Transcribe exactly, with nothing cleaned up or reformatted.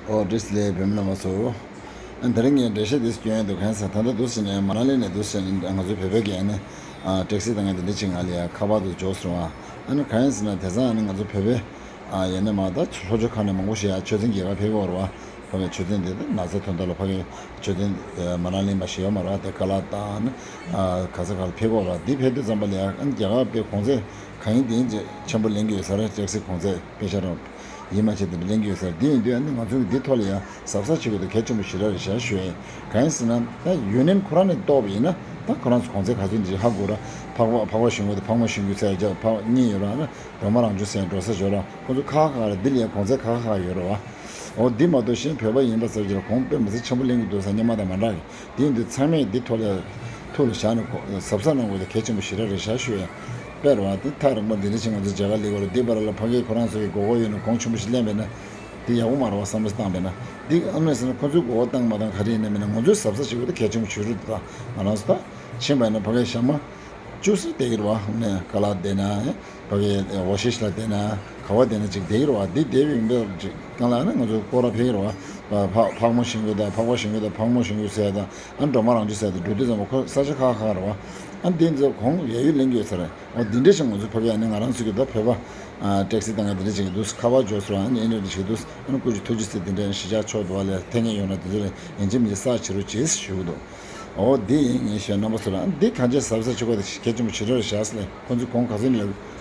ཨོ་བཀྲ་ཤིས་བདེ་ལེགས་བོད་མི་རྣམ་པ་ཚོ། ཨ་དེ་རིང་ངས་འགྲེལ་བཤད་འདི་སྐྱོན་ཡོད་འདུག་གང་ཟེར་ད་ལྟ་འདུག་ཟེར་ནས་མ་ན་ལི་ནས་འདུག་ཟེར་ནས་ང་ཚོའི་བོད་པའི་གི་ཨ་ནི་ཨ་ཊེག་སི་དང་ང་དེ་འདྲ་ཅིག་ང་ལ་ཡ་ཁ་པར་དུ་འབྱོར་སོང་ཨ། ཨ་ནི་གང་ཡིན་ཟེར་ན་དེང་སང་ཨ་ནི་ང་ཚོ་བོད་པའི་ཨ་ཡ་ནི་མ་ད་ལྷོ་ཕྱོགས་ཁག་ནས་མང་པོ་ཞིག་ཡ་ཆོས་ཚན་རྒྱལ་ཁ་ཕེབས་ཀྱི་ཡོད་རེད་བ། ཕ་གི་ཆོས་ཚན་འདི་ད་ན་ཚ་དོན་དག་ལ་ཕ་གི་ཆོས་ཚན་མ་ན་ལི་མ་ཞིག་ཡོད་མ་རེད་བ། དེ་ཀ་ལ་དང་ཨ་ནི་ཨ་ག་ས་ག་ལ་ཕེབས་ཀྱི་ཡོད་རེད་བ། འདི་ཕེབས་དུས་ཙམ་པ་ལ་ཡ་ཨ་ནི་རྒྱལ་ཁ་པའི་གོང་ཚད་གང་ཡིན་དེ་ཡིན་ཆེན་པོ་ལེན་གྱི་ཡོད་ས་རེད། ཊེག་སི་གོང་ཚད་དཔེ་ཆ་རང་། ཡིད་མ་ཆེས་དེ་འདྲ་གླེང་གི་ཡོད་ཟེར། དེ་ཡིན་དུས་ཨ་ནི་ང་ཚོ་གི་འདི་ཐོག་ལ་ཡང་གཟབ་གཟབ་བྱེད་དགོས་དེ་གལ་ཆེན་པོ་ཞེ་དྲག་རེད་ཤག་ཞུ་ཡིན། གང་ཡིན་ཟེར་ན་ད་ཡུ་ནན་ཁོ་རང་ནས་གཏོགས་པ་ཡིན་ན་ད་ཁོ་རང་ཚོ་གོང་ཚད་ག་ཚོད་འདི་ཧ་གོ་ར། འཕགས་པ་འཕགས་པ་ཞིང་ཁུ་དང་འཕགས་མ་ཞིང་ཁུ་ཚེ་རྒྱ་འཕགས་གཉིས་ཡོད་ར། ཨ་ནི་སྒྲོལ་མ་རང་བྱུང་ཟེར་འགྲོ་ས་འབྱོར་ར། ཁོ་ཚོ་ཁ་ཁ་ར་འདི་ལ་ཡང་གོང་ཚད་ཁ་ཁ་ཡོད་ར་བ། འོ་འདི་མ་གཏོགས་གཞན་བོད་པ་ཡིན་པ་ཟེར་གྱི་ར་གོང་དཔེ་མི་སྲིད་ཆེན་པོ་གླེང་གི་འདུག་ས་སྔོན་མ་དང་མ་འདྲ་གི། དེ་ཡིན་དུས་ཚང་མས་འདི་ཐོག་ལ་ཐུགས་ལ་བཞག་ནས་གོ་གཟབ་གཟབ་གནང་དགོས་དེ་གལ་ཆེན་པོ་ཞེ་དྲག་རེད་ཤག་ཞུ་ཡ། དཔེར་བ་དེ་ཐག་རིང་པོ་འདི་འདྲ་ཞིག་ང་ཚོ་མཇལ་ཁ་སླེབས་པ་རེད། འདི་བར་ལ་ཕ་གིའི་ཁོ་རང་ཚོ་གི་མགོ་སྐོར་ཡོད་ན་གོང་ཆེན་པོ་ཞིག་ལེན་པས་ན་དེ་ཡག་པོ་མ་རེད་བ་བསམ་བློ་བཏང་པས་ན། འདི་ཨ་མས་ཟེར་ན་ཁོ་ཚོའི་མགོ་སྐོར་བཏང་མ་བཏང་ག་རེ་ཡིན་ན་མིན་ན་ང་ཚོས་གཟབ་གཟབ་བྱེད་དགོས་དེ་གལ་ཆེན་པོ་ཞིག་རེད། ད་ང་རང་ཚོ་ད་ཕྱིན་པ་ཡིན་ན་ཕ་གིའི་ཞྭ་མོ་བཅུ་ཟེར་བསྡད་ཀྱི་རེད་བ། ནས་ཀ་ལ་བསྡད་ན་ཕ་གི་ཝ་ཤི་ཤི་ལ་བསྡད་ན་ག་བ་བསྡད་ན་ཅིག་བསྡད་ཀྱི་རེད་བ། འདི་བསྡད་པའི་མི་ཅིག་གང་ལ་ན་ང་ཚོ་སྐོར་ར་ཕེབས་ཀྱི་རེད་བ། ཕ་ཕག་མོ་ཞིང་ཁུ་དང་འཕགས་པ་ཞིང་ཁུ་དང་འཕགས་མོ་ཞིང་ཁུ་ཟེར་དང་ཨ་སྒྲོལ་མ་རང་བྱུང་ཟེར་དང་འགྲོ་དུས་ཙམ་པ་ཁོ་ས་ཆ་ཁག་ཁག་རེད་བ། ཨ་འདི་ཚོ་གོང་ཡ་ཡུལ་ལེན་གྱི་ཡོད་ས་རེད། འོ་འདི་འདྲ་ཞིག་ང་ཚོ་ཕ་གི་ཨ་ནི་ང་རང་ཚོ་གི་ད་བོད་པ་ཊེག་སི་དང་འདི་འདྲ་ཞིག་གི་འདུག་ཁ་པར་འབྱོར་སོང་ཨ་ནི་ཨེ་འདྲ་འདྲ་ཞིག་འདུག་ཨ་ནི་སྐུ་མཁྱེན་ཐུགས་རྗེ་ཆེ་དེ་འདྲ་གཞིས་ཆགས་ཕྱོགས་འདུག་བ་ལས་ཐད་ངེས་ཡོང་ན་དེ་ཚོ་ལ་ཡིན་གཅིག་མིན་གཅིག་ས་བྱེད་རོགས་བྱེད་ཞུ་གི་འདུག་འོ་འདི་ཡིན་ངས་ཞུ་རྣམ་པ་ཚོ་ལ་འདི་གང་ཅི་གཟབ་གཟབ་བྱེད་དགོས་དེ་གལ་ཆེན་པོ་ཞེ་དྲག་རེད་ཤག་ཟེར་ལས་ཁོང་ཚོས་གོང་ག་ཚོད་ནས་